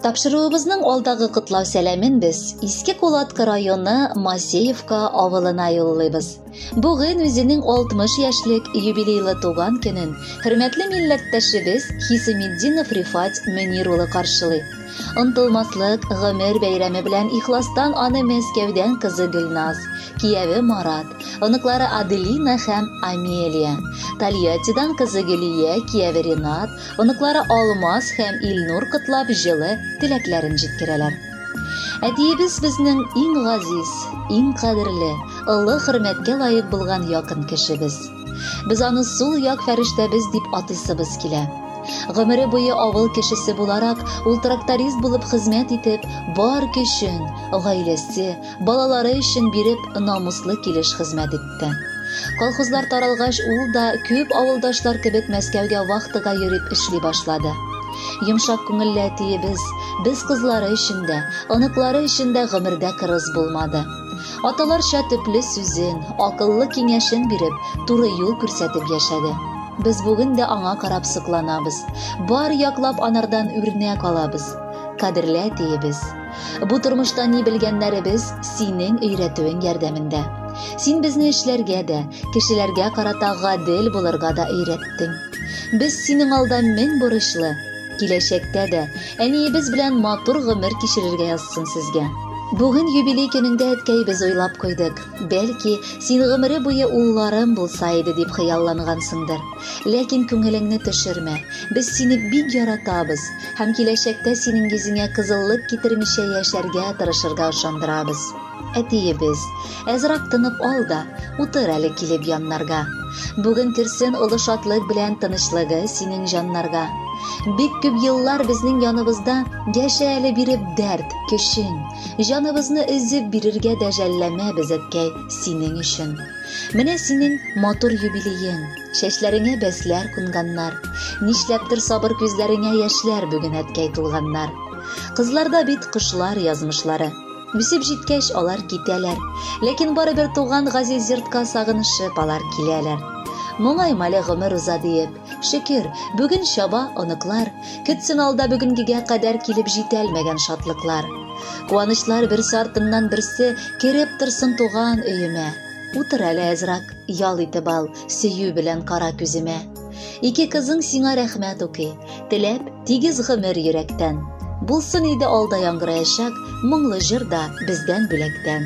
Тапшыруыбызның алдагы котлау сәламен без Иске Кулаткы районы Масеевка авылына юллыйбыз. Бүген үзенең 60 яшьлек юбилейлы туган көнен хөрмәтле милләттәшебез Хисаметдинов Рифат Мөнир улы каршылый. Онтылмаслык гомер бәйрәме белән ихластан аны Мәскәүдән кызы Гөлназ, кияве Марат, оныклары Аделина һәм Амелия, Тольяттидан кызы Гөлия, кияве Ренат, Оныклары Алмаз һәм Илнур котлап җылы теләкләрен җиткерәләр. Әтиебез безнең иң газиз, иң кадерле, олы хөрмәткә лаек булган якын кешебез. Без аны сул як фәрештәбез дип атыйсыбыз килә. Гомере буе авыл кешесе буларак, ул тракторист булып хезмәт итеп, бар көчен, гаиләсе, балалары өчен биреп, намуслы килеш хезмәт итте. Колхозлар таралгач, ул да күп авылдашлар кебек Мәскәүгә вахтага йөреп эшли башлады. Йомшак күңелле әтиебез без кызлары өчен дә, оныклары өчен дә гомердә кырыс булмады. Аталарча төпле сүзен, акыллы киңәшен биреп, туры юл күрсәтеп яшәде. Без бүген дә аңа карап сокланабыз, бар яклап анардан үрнәк алабыз. Кадерле әтиебез! Бу тормышта ни белгәннәребез синең өйрәтүең ярдәмендә. Син безне эшләргә дә, кешеләргә карата гадел булырга да өйрәттең. Без синең алда мең бурычлы. Киләчәктә дә әниебез белән матур гомер кичерергә язсын сезгә. Бүген юбилей көнеңдә әткәй без уйлап куйдык. Бәлки, син гомере буе улларым булса иде дип хыяллангансыңдыр. Ләкин күңелеңне төшермә. Без сине бик яратабыз һәм киләчәктә синең йөзеңә кызыллык китермичә яшәргә тырышырга ышандырабыз. Әтиебез, әзрәк тынып ал да, утыр әле килеп яннарга. Бүген керсен олы шатлык белән тынычлыгы синең җаннарга. Бик күп еллар безнең яныбызда яшә әле биреп дәрт, көчең. Җаныбызны өзеп бирергә дә жәлләмәбез, әткәй, синең өчен. Менә синең матур юбилеең, чәчләреңә бәсләр кунганнар. Нишләптер сабыр күзләреңә яшьләр бүген әткәй тулганнар. Кызларда бит кошлар язмышлары. Үсеп җиткәч, алар китәләр. Ләкин барыбер туган газиз йортка сагынышып алар киләләр. Моңайма әле гомер уза диеп. Шөкер, бүген чаба оныклар. Көтсен алда бүгенгегә кадәр килеп җитәлмәгән шатлыклар. Куанычлар берсе артыннан берсе кереп торсын туган өемә. Утыр әле әзрак, ял итеп ал, сөю белән кара күземә. Ике кызың сиңа рәхмәт укый, теләп, тигез гомер йөрәктән. Булсын иде алда яңгыраячак моңлы җыр да бездән бүләктән.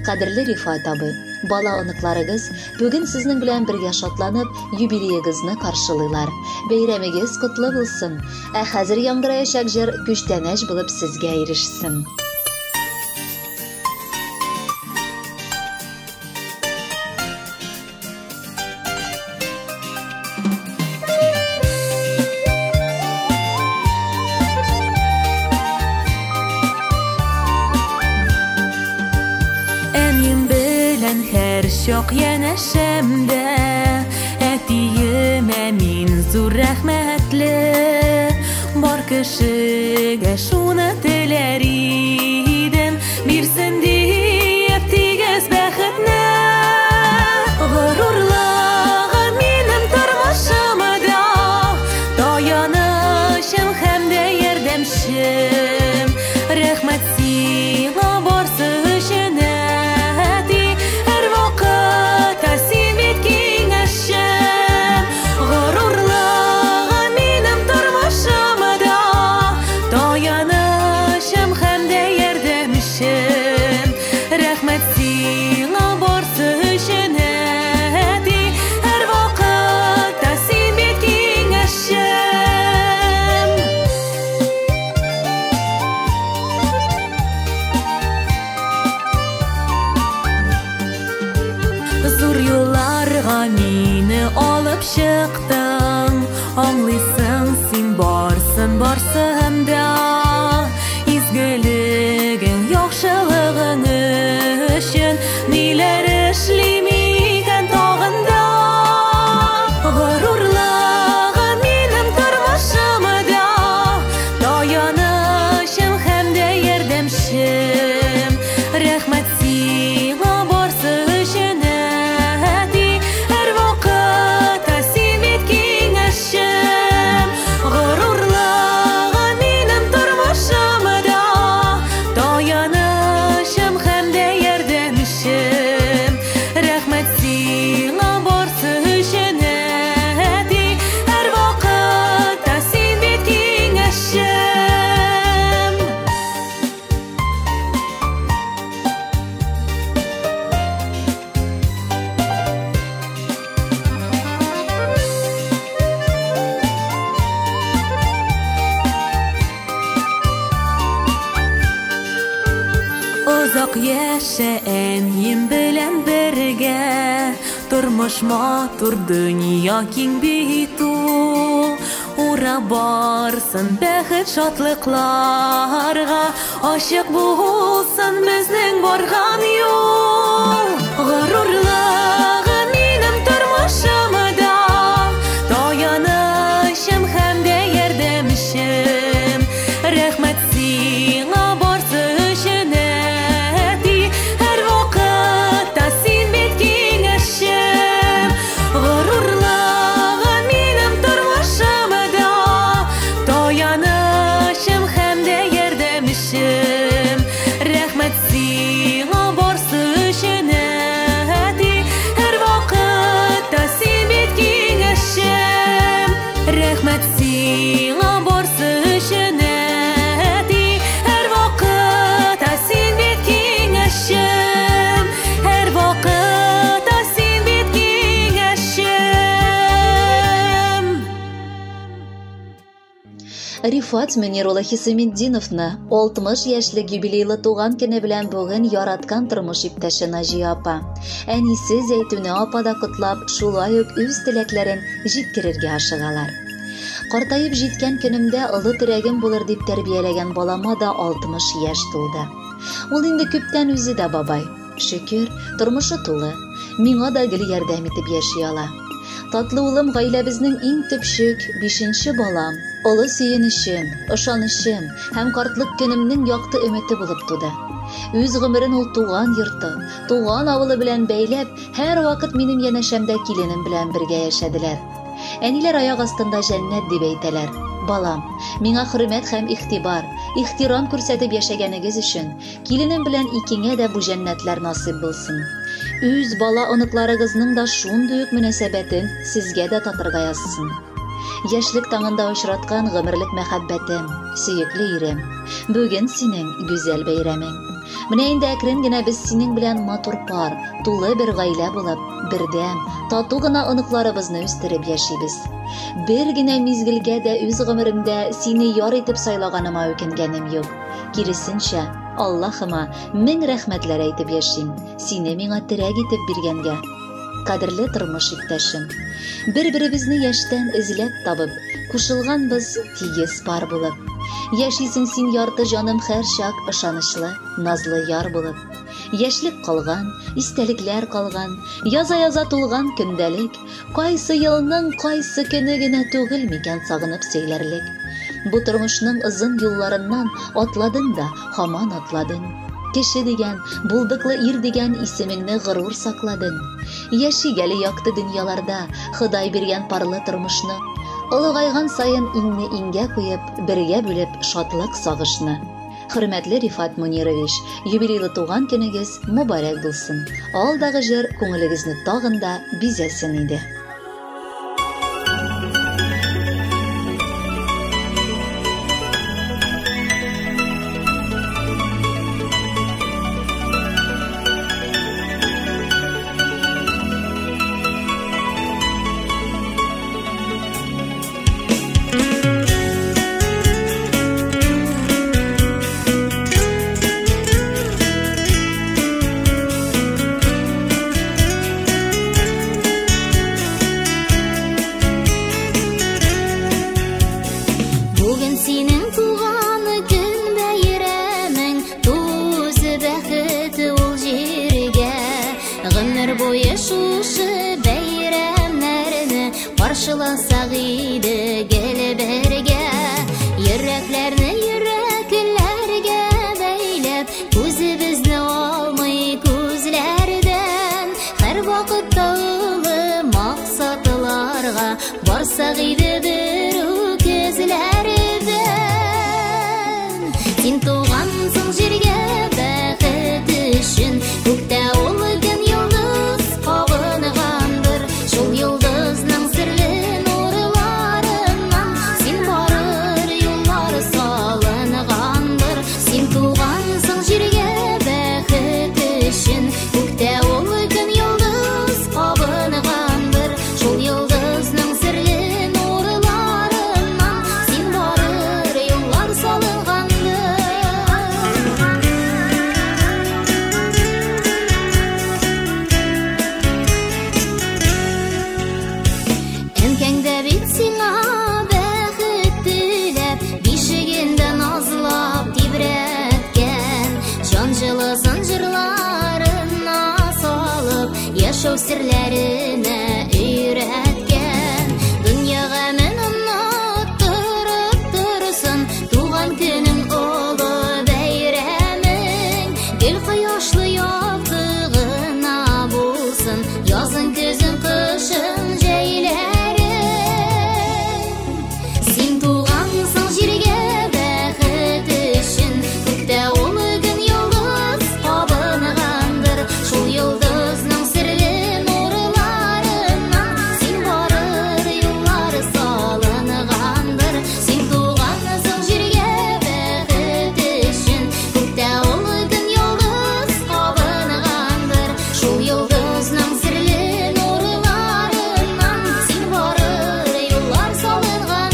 Кадерле Рифат абый, бала оныкларыгыз бүген сезнең белән бергә шатланып, юбилеегызны каршылыйлар. Бәйрәмегез котлы булсын. Ә хәзер яңгыраячак җыр күчтәнәч булып сезгә ирешсен. Әнием белән һәрчак янәшәмдә, әтиемә мин зур рәхмәтле. Бар кешегә шуны теләр идем, бирсен диеп тигез бәхетне. Горурлыгым минем тормышымда, таянычым һәм дә ярдәмчем. Рәхмәт сиңа барсы өчен, әти, һәрвакытта син бит киңәшчем. Горурлыгым минем тормышымда, таянычым һәм дә ярдәмчем. Рәхмәт сиңа барсы өчен, әти, һәрвакытта син бит киңәшчем. Зур юлларга мине алып чыктың, аңлыйсың син барсын, барсын да. Изгелегең, яхшылыгың өчен ниләр эшлим икән тагын да. Горурлыгым минем тормышымда, таянычым һәм дә ярдәмчем. Рәхмәт сиңа барсы өчен, әти, һәрвакытта син бит. Озак яшә әнием белән бергә, тормыш матур, дөнья киң бит ул. Ура барсын бәхет шатлыкларга, ачык булсын безнең барган юл. Горурлыгым минем тормышымда, таянычым һәм дә ярдәмчем. Рәхмәт сиңа барсы өчен, әти, һәрвакытта син бит киңәшчем. Горурлыгым минем тормышымда, таянычым һәм дә ярдәмчем. Рәхмәт сиңа барсы өчен, әти, һәрвакытта син бит киңәшчем. Рәхмәт сиңа барсы өчен, әти, һәрвакытта син бит киңәшчем. Һәрвакытта син бит киңәшчем. Рифат Мөнир улы Хисаметдиновны 60 яшьлек юбилейлы туган көне белән бүген яраткан тормыш иптәше Наҗия апа, әнисе Зәйтүнә апа да котлап, шулай ук үз теләкләрен җиткерергә ашыгалар. Картаеп җиткән көнемдә олы терәгем булыр дип тәрбияләгән балама да 60 яшь тулды. Ул инде күптән үзе дә бабай. Шөкер, тормышы тулы. Миңа да гел ярдәм итеп яши ала. Татлы улым гаиләбезнең иң төпчек, 5нче балам, олы сөенечем, ышанычым һәм картлык көнемнең якты өмете булып туды. Үз гомерен ул туган йорты, туган авылы белән бәйләп, һәрвакыт минем янәшәмдә киленем белән бергә яшәделәр. Әниләр аяк астында җәннәт дип әйтәләр. Балам, миңа хөрмәт һәм игътибар, ихтирам күрсәтеп яшәгәнегез өчен, киленем белән икеңә дә бу җәннәтләр насыйп булсын. Үз бала оныкларыгызның да шундый ук мөнәсәбәтен сезгә дә татырга язсын. Яшьлек таңында очраткан гомерлек мәхәббәтем, сөекле ирем, бүген синең гүзәл бәйрәмең. Менә инде әкрен генә без синең белән матур пар, тулы бер гаилә булып, бердәм, тату гына оныкларыбызны үстереп яшибез. Бер генә мизгелгә дә үз гомеремдә сине яр итеп сайлаганыма үкенгәнем юк. Киресенчә, Аллаһыма мең рәхмәтләр әйтеп яшим, сине миңа терәк итеп биргәнгә. Кадерле тормыш иптәшем, бер-беребезне яшьтән эзләп табып, кушылганбыз тигез пар булып. Яшисең син ярты җаным һәрчак ышанычлы, назлы яр булып. Яшьлек калган, истәлекләр калган, яза-яза тулган көндәлек, кайсы елның кайсы көне генә түгел микән сагынып сөйләрлек. Бу тормышның озын юлларыннан атладың да, һаман атладың. Кеше дигән, булдыклы ир дигән исемеңне горур сакладың. Яшик әле якты дөньяларда, Ходай биргән парлы тормышны. Олыгайган саен иңне иңгә куеп, бергә бүлеп шатлык сагышны. Хөрмәтле Рифат Мөнирович, юбилейлы туган көнегез мөбарәк булсын. Алдагы җыр күңелегезне тагын да бизәсен иде. Бүген синең туган көн бәйрәмең, туз бәхет ул җиргә. Гомер буе шушы бәйрәмнәрне каршыласак иде гел бергә. Йөрәкләрне йөрәкләргә бәйләп, күзебезне алмый күзләрдән. Һәрвакытта олы максатларга барсак иде бер үкезләрдән. Син тугансың җиргә бәхет өчен, күктә ул көн йолдыз кабынгандыр. Шул йолдызның серле нурларыннан син Серләренә өйрәткән. Дөнья гамен оныттырып торсын, туган көнең олы бәйрәмең. Гел кояшлы якты гына булсын, язын, көзен, кышын, җәйләрең. Син тугансың җиргә бәхет өчен, күктә ул көн йолдыз кабынгандыр. Шул йолдызның серле нурларыннан син барыр юллар салынгандыр. Син тугансың җиргә бәхет өчен, күктә ул көн йолдыз кабынгандыр. Шул йолдызның серле нурларыннан син барыр юллар салынгандыр.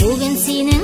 Бүген синең